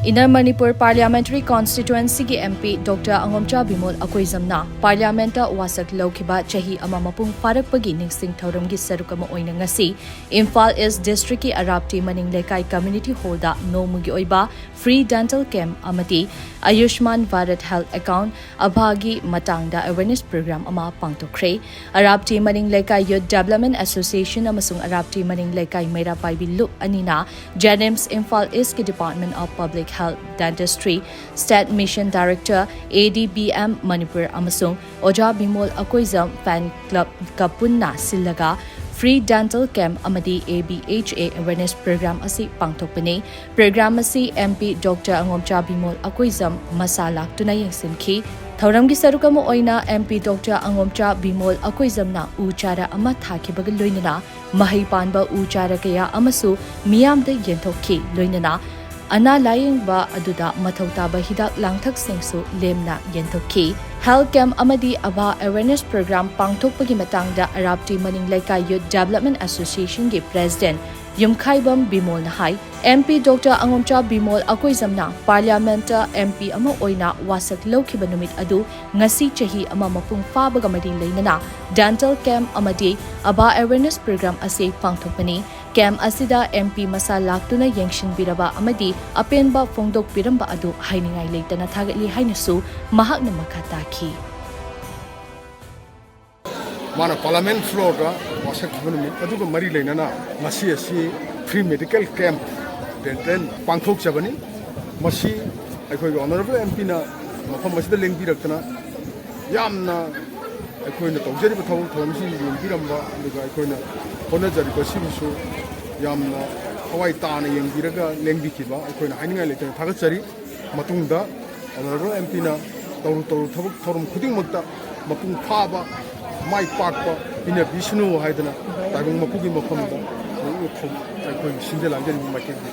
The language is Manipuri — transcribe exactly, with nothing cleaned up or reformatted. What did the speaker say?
Inner Manipur Parliamentary Constituencyꯒꯤ MP Doctor ꯑꯉꯣꯝꯆꯥ Bimol ꯑꯀꯣꯏꯖꯝꯅ Parliamentꯇ ꯋꯥꯁꯛ ꯂꯧꯈꯤꯕ ꯆꯍꯤ ꯑꯃ ꯃꯄꯨꯡ ꯐꯥꯔꯛꯄꯒꯤ ꯅꯤꯡꯁꯤꯡ ꯊꯧꯔꯝꯒꯤ ꯁꯔꯨꯛ ꯑꯃ ꯑꯣꯏꯅ ꯉꯁꯤ ꯏꯝꯐꯥꯜ East Districtꯀꯤ ꯑꯔꯥꯞꯇꯤ ꯃꯅꯤꯡ ꯂꯩꯀꯥꯏ Community Hallꯗ ꯅꯣꯡꯃꯒꯤ ꯑꯣꯏꯕ free dental camp ꯑꯃꯗꯤ Ayushman Bharat Health Account, ꯑꯚꯥꯒꯤ ꯃꯇꯥꯡꯗ awareness program ꯑꯃ ꯄꯥꯡꯊꯣꯛꯈ꯭ꯔꯦ꯫ ꯑꯔꯥꯞꯇꯤ ꯃꯅꯤꯡ ꯂꯩꯀꯥꯏ Youth Development Association ꯑꯃꯁꯨꯡ ꯑꯔꯥꯞꯇꯤ ꯃꯅꯤꯡ ꯂꯩꯀꯥꯏ ꯃꯩꯔꯥ ꯄꯥꯏꯕꯤ ꯂꯨꯞ ꯑꯅꯤꯅ JNIMS Imphal Eastꯀꯤ Department of Public Health Dentistry, State Mission Director, ADBM Manipur ꯑꯃꯁꯨꯡ ꯑꯣꯖꯥ ꯕꯤꯃꯣꯜ ꯑꯀꯣꯏꯖꯝ Fan Clubꯀ ꯄꯨꯟꯅ ꯁꯤꯜꯂꯒ free dental camp ꯑꯃꯗꯤ ABHA awareness program ꯑꯁꯤ ꯄꯥꯡꯊꯣꯛꯄꯅꯤ꯫ Program ꯑꯁꯤ MP Doctor ꯑꯉꯣꯝꯆꯥ ꯕꯤꯃꯣꯜ ꯑꯀꯣꯏꯖꯝ ꯃꯁꯥ ꯂꯥꯛꯇꯨꯅ ꯌꯦꯡꯁꯤꯟꯈꯤ꯫ ꯊꯧꯔꯝꯒꯤ ꯁꯔꯨꯛ ꯑꯃ ꯑꯣꯏꯅ MP Doctor ꯑꯉꯣꯝꯆꯥ ꯕꯤꯃꯣꯜ ꯑꯀꯣꯏꯖꯝꯅ ꯎ ꯆꯥꯔꯥ ꯑꯃ ꯊꯥꯈꯤꯕꯒ ꯂꯣꯏꯅꯅ ꯃꯍꯩ ꯄꯥꯟꯕ ꯎ ꯆꯥꯔꯥ ꯀꯌꯥ ꯑꯃꯁꯨ ꯃꯤꯌꯥꯝꯗ ꯌꯦꯟꯊꯣꯛꯈꯤ꯫ ꯂꯣꯏꯅꯅ ꯑꯅꯥ ꯂꯥꯌꯦꯡꯕ ꯑꯗꯨꯗ ꯃꯊꯧ ꯇꯥꯕ ꯍꯤꯗꯥꯛ ꯂꯥꯡꯊꯛꯁꯤꯡꯁꯨ ꯂꯦꯝꯅ ꯌꯦꯟꯊꯣꯛꯈꯤ꯫ Health camp ꯑꯃꯗꯤ ꯑꯚꯥ awareness program ꯄꯥꯡꯊꯣꯛꯄꯒꯤ ꯃꯇꯥꯡꯗ ꯑꯔꯥꯞꯇꯤ ꯃꯅꯤꯡ ꯂꯩꯀꯥꯏ Youth Development Associationꯒꯤ President ꯌꯨꯝꯈꯥꯏꯕꯝ ꯕꯤꯃꯣꯜꯅ ꯍꯥꯏ, MP Doctor ꯑꯉꯣꯝꯆꯥ ꯕꯤꯃꯣꯜ ꯑꯀꯣꯏꯖꯝꯅ Parliamentꯇ MP ꯑꯃ ꯑꯣꯏꯅ ꯋꯥꯁꯛ ꯂꯧꯈꯤꯕ ꯅꯨꯃꯤꯠ ꯑꯗꯨ ꯉꯁꯤ ꯆꯍꯤ ꯑꯃ ꯃꯄꯨꯡ ꯐꯥꯕꯒ ꯃꯔꯤ ꯂꯩꯅꯅ dental camp ꯑꯃꯗꯤ ꯑꯚꯥ awareness program ꯑꯁꯤ ꯄꯥꯡꯊꯣꯛꯄꯅꯤ꯫ Camp ꯑꯁꯤꯗ MP ꯃꯁꯥ ꯂꯥꯛꯇꯨꯅ ꯌꯦꯡꯁꯤꯟꯕꯤꯔꯕ ꯑꯃꯗꯤ ꯑꯄꯦꯟꯕ ꯐꯣꯡꯗꯣꯛꯄꯤꯔꯝꯕ ꯑꯗꯨ ꯍꯥꯏꯅꯤꯡꯉꯥꯏ ꯂꯩꯇꯅ ꯊꯥꯒꯠꯂꯤ ꯍꯥꯏꯅꯁꯨ ꯃꯍꯥꯛꯅ ꯃꯈꯥ ꯇꯥꯈꯤ꯫ ꯃꯥꯅ Parliament floorꯗ ꯋꯥꯁꯛꯈꯤꯕ ꯅꯨꯃꯤꯠ ꯑꯗꯨꯒ ꯃꯔꯤ ꯂꯩꯅꯅ ꯉꯁꯤ ꯑꯁꯤ free medical camp dental ꯄꯥꯡꯊꯣꯛꯆꯕꯅꯤ꯫ ꯃꯁꯤ ꯑꯩꯈꯣꯏꯒꯤ Honourable MPꯅ ꯃꯐꯝ ꯑꯁꯤꯗ ꯂꯦꯡꯕꯤꯔꯛꯇꯅ ꯌꯥꯝꯅ ꯑꯩꯈꯣꯏꯅ ꯇꯧꯖꯔꯤꯕ ꯊꯕꯛ ꯊꯧꯔꯝꯁꯤ ꯌꯦꯡꯕꯤꯔꯝꯕ, ꯑꯗꯨꯒ ꯑꯩꯈꯣꯏꯅ ꯍꯣꯠꯅꯖꯔꯤꯕꯁꯤꯕꯨꯁꯨ ꯌꯥꯝꯅ ꯊꯋꯥꯏ ꯇꯥꯅ ꯌꯦꯡꯕꯤꯔꯒ ꯂꯦꯡꯕꯤꯈꯤꯕ ꯑꯩꯈꯣꯏꯅ ꯍꯥꯏꯅꯤꯡꯉꯥꯏ ꯂꯩꯇꯅ ꯊꯥꯒꯠꯆꯔꯤ꯫ ꯃꯇꯨꯡꯗ Honourable MPꯅ ꯇꯧꯔꯨ ꯇꯧꯔꯨ ꯊꯕꯛ ꯊꯧꯔꯝ ꯈꯨꯗꯤꯡꯃꯛꯇ ꯃꯄꯨꯡ ꯐꯥꯕ, ꯃꯥꯏ ꯄꯥꯛꯄ ꯄꯤꯅꯕꯤꯁꯅꯨ ꯍꯥꯏꯗꯅ ꯇꯥꯏꯕꯪ ꯃꯄꯨꯒꯤ ꯃꯐꯝꯗ ꯑꯩꯈꯣꯏ ꯁꯤꯟꯖ ꯂꯥꯡꯖꯔꯤꯕ ꯃꯥꯏꯀꯩꯒꯤ